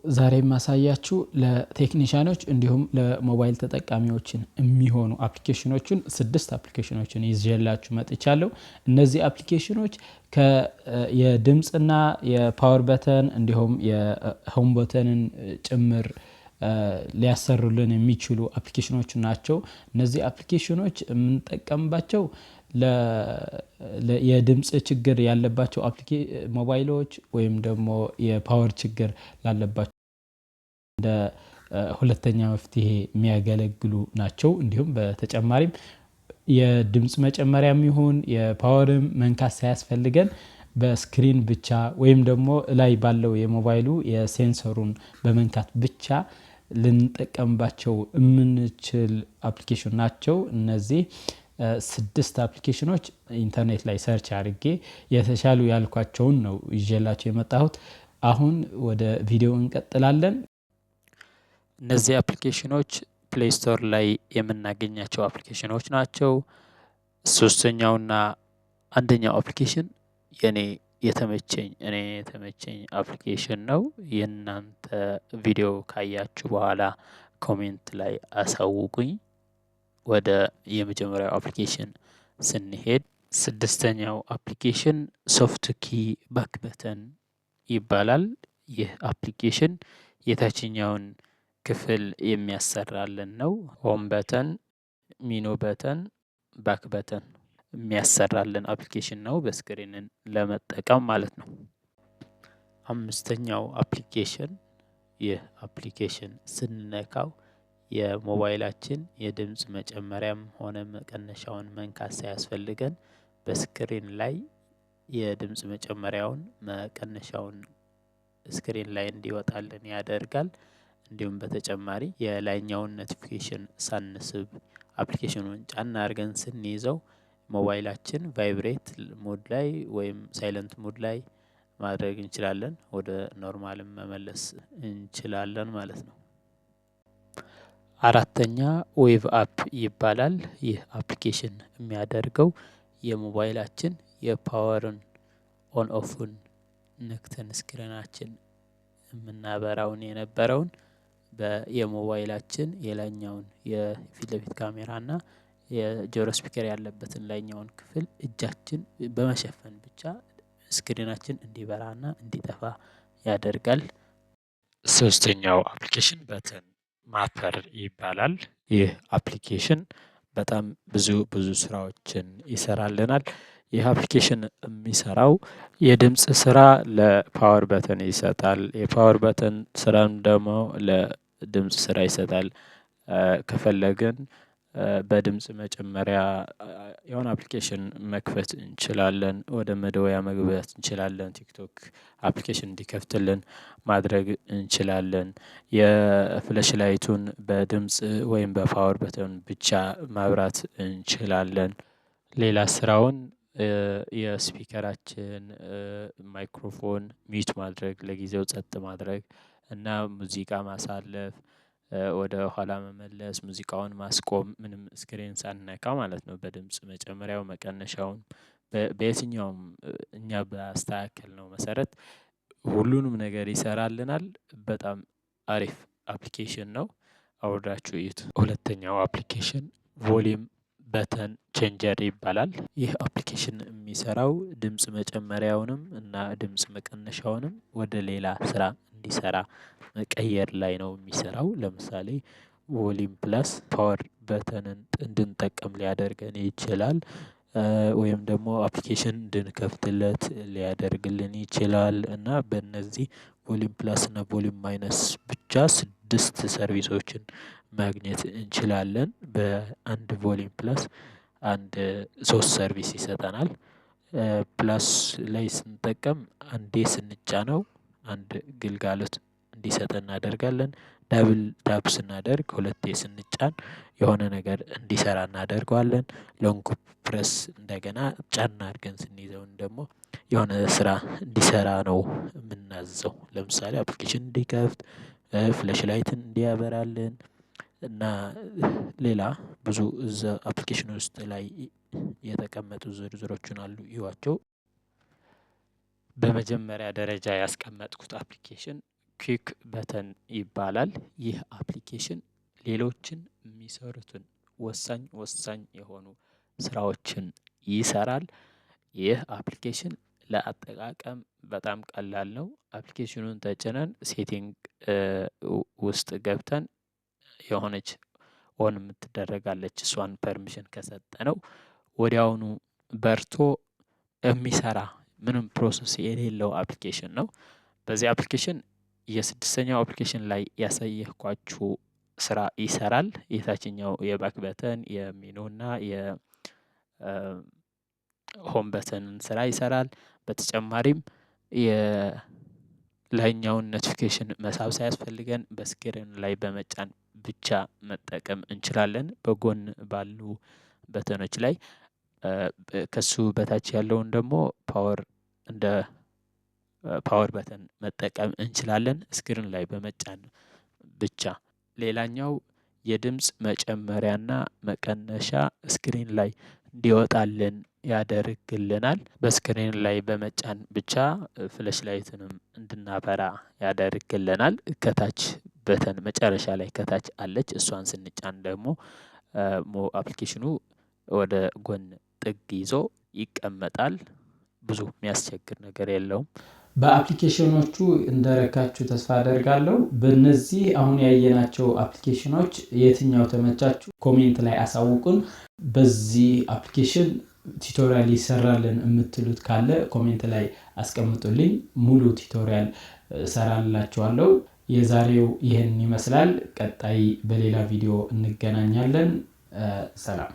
ዛሬ የማሳያችሁ ለቴክኒሻኖች እንዲሁም ለሞባይል ተጠቃሚዎችን የሚሆኑ አፕሊኬሽኖችን፣ ስድስት አፕሊኬሽኖችን ይዤላችሁ መጥቻለሁ። እነዚህ አፕሊኬሽኖች የድምፅና የ power button እንዲሁም የ home button ን ጭምር ሊያሰሩልን የሚችሉ አፕሊኬሽኖች ናቸው። እነዚህ አፕሊኬሽኖች የምንጠቀምባቸው የድምፅ ችግር ያለባቸው ሞባይሎች ወይም ደግሞ የ power ችግር ላለባቸው እንደ ሁለተኛ መፍትሄ የሚያገለግሉ ናቸው። እንዲሁም በተጨማሪም የድምፅ መጨመሪያም ይሁን የ power ም መንካት ሳያስፈልገን በ screen ብቻ ወይም ደግሞ ላይ ባለው የሞባይሉ የ sensor ኡን በመንካት ብቻ ልንጠቀምባቸው የምንችል አፕሊኬሽን ናቸው። እነዚህ ስድስት አፕሊኬሽኖች ኢንተርኔት ላይ search አድርጌ የተሻሉ ያልኳቸውን ነው ይዤላችሁ የመጣሁት። አሁን ወደ ቪዲዮ እንቀጥላለን። እነዚህ አፕሊኬሽኖች Play Store ላይ የምናገኛቸው አፕሊኬሽኖች ናቸው። ሶስተኛውና አንደኛው አፕሊኬሽን የኔ የተመቸኝ እኔ የተመቸኝ አፕሊኬሽን ነው። የእናንተ ቪዲዮ ካያችሁ በኋላ comment ላይ አሳውቁኝ። ወደ የመጀመሪያው አፕሊኬሽን ስንሄድ ስድስተኛው አፕሊኬሽን Soft Key Back Button ይባላል። ይህ አፕሊኬሽን የታችኛውን ክፍል የሚያሰራልን ነው። Home button፣ menu button፣ back button የሚያሰራልን አፕሊኬሽን ነው። በ screen ን ለመጠቀም ማለት ነው። አምስተኛው አፕሊኬሽን፣ ይህ አፕሊኬሽን ስንነካው የሞባይላችን የድምጽ መጨመሪያም ሆነ መቀነሻውን መንካት ሳያስፈልገን በ screen ላይ የድምጽ መጨመሪያውን መቀነሻውን screen ላይ እንዲወጣልን ያደርጋል። እንዲሁም በተጨማሪ የላይኛውን notification ሳንስብ አፕሊኬሽኑን ጫና አድርገን ስንይዘው ሞባይላችን vibrate mode ላይ ወይም silent mode ላይ ማድረግ እንችላለን። ወደ normal ም መመለስ እንችላለን ማለት ነው። አራተኛ Wave App ይባላል። ይህ አፕሊኬሽን የሚያደርገው የሞባይላችን የ power ን on off ን ነክተን screen ኣችን የምናበራውን የነበረውን የሞባይላችን የላይኛውን የፊት ለፊት ካሜራና የጆሮ speaker ያለበትን ላይኛውን ክፍል እጃችን በመሸፈን ብቻ screen ኣችን እንዲበራና እንዲጠፋ ያደርጋል። ሶስተኛው አፕሊኬሽን Button Mapper ይባላል። ይህ አፕሊኬሽን በጣም ብዙ ብዙ ስራዎችን ይሰራልናል። ይህ አፕሊኬሽን የሚሰራው የድምጽ ስራ ለ power button ይሰጣል። የ power button ስራም ደግሞ ለድምጽ ስራ ይሰጣል። ከፈለግን በድምጽ መጨመሪያ የሆነ አፕሊኬሽን መክፈት እንችላለን። ወደ መደወያ መግባት እንችላለን። TikTok አፕሊኬሽን እንዲከፍትልን ማድረግ እንችላለን። የ flashlight ኡን በድምጽ ወይም በ power button ብቻ ማብራት እንችላለን። ሌላ ስራውን የ speaker ኣችን ማይክሮፎን mute ማድረግ፣ ለጊዜው ጸጥ ማድረግ እና ሙዚቃ ማሳለፍ፣ ወደ ኋላ መመለስ፣ ሙዚቃውን ማስቆም ምንም screen ሳንነካ ማለት ነው። በድምጽ መጨመሪያው መቀነሻውን በየትኛውም እኛ ባስተካከልነው መሰረት ሁሉንም ነገር ይሰራልናል። በጣም አሪፍ አፕሊኬሽን ነው። አውርዳችሁ እዩት። ሁለተኛው አፕሊኬሽን Volume Button Changer ይባላል። ይህ አፕሊኬሽን የሚሰራው ድምጽ መጨመሪያውንም እና ድምጽ መቀነሻውንም ወደ ሌላ ስራ እንዲሰራ መቀየር ላይ ነው የሚሰራው። ለምሳሌ volume plus power button ን እንድንጠቀም ሊያደርገን ይችላል። ወይም ደግሞ አፕሊኬሽን እንድንከፍትለት ሊያደርግልን ይችላል። እና በእነዚህ volume plus እና volume minus ብቻ ስድስት service ኦችን ማግኘት እንችላለን። በአንድ volume plus አንድ ሶስት service ይሰጠናል። Plus ላይ ስንጠቀም አንዴ ስንጫነው አንድ ግልጋሎት እንዲሰጠን እናደርጋለን። Double tap ስናደርግ፣ ሁለቴ ስንጫን የሆነ ነገር እንዲሰራ እናደርገዋለን። Long ፕረስ እንደገና ጫን አድርገን ስንይዘውን ደግሞ የሆነ ስራ እንዲሰራ ነው የምናዘው። ለምሳሌ አፕሊኬሽን እንዲከፍት፣ flashlight ን እንዲያበራልን እና ሌላ ብዙ እዛ አፕሊኬሽን ውስጥ ላይ የተቀመጡ ዝርዝሮችን አሉ፣ እዩዋቸው። በመጀመሪያ ደረጃ ያስቀመጥኩት አፕሊኬሽን Quick Button ይባላል። ይህ application ሌሎችን የሚሰሩትን ወሳኝ ወሳኝ የሆኑ ስራዎችን ይሰራል። ይህ application ለአጠቃቀም በጣም ቀላል ነው። Application ኑን ተጭነን setting ውስጥ ገብተን የሆነች on የምትደረጋለች፣ እሷን permission ከሰጠነው ወዲያውኑ በርቶ የሚሰራ፣ ምንም process የሌለው application ነው። በዚህ application የስድስተኛው application ላይ ያሳየኋችሁ ስራ ይሰራል። የታችኛው የ back button፣ የ menu ና የ home button ን ስራ ይሰራል። በተጨማሪም የላይኛውን notification መሳብ ሳያስፈልገን በ screen ላይ በመጫን ብቻ መጠቀም እንችላለን። በጎን ባሉ button ኖች ላይ ከሱ በታች ያለውን ደግሞ power እንደ power button መጠቀም እንችላለን screen ላይ በመጫን ብቻ። ሌላኛው የድምጽ መጨመሪያና መቀነሻ screen ላይ እንዲወጣልን ያደርግልናል። በ screen ላይ በመጫን ብቻ flashlight ንም እንድናበራ ያደርግልናል። ከታች button መጨረሻ ላይ ከታች አለች፣ እሷን ስንጫን ደግሞ application ኑ ወደ ጎን ጥግ ይዞ ይቀመጣል። ብዙ የሚያስቸግር ነገር የለውም። በ application ኖቹ እንደረካችሁ ተስፋ አደርጋለሁ። በእነዚህ አሁን ያየናቸው application ኖች የትኛው ተመቻችሁ? Comment ላይ አሳውቁን። በዚህ application tutorial ይሰራልን የምትሉት ካለ comment ላይ አስቀምጡልኝ። ሙሉ tutorial እሰራላችኋለሁ። የዛሬው ይህን ይመስላል። ቀጣይ በሌላ ቪዲዮ እንገናኛለን። ሰላም።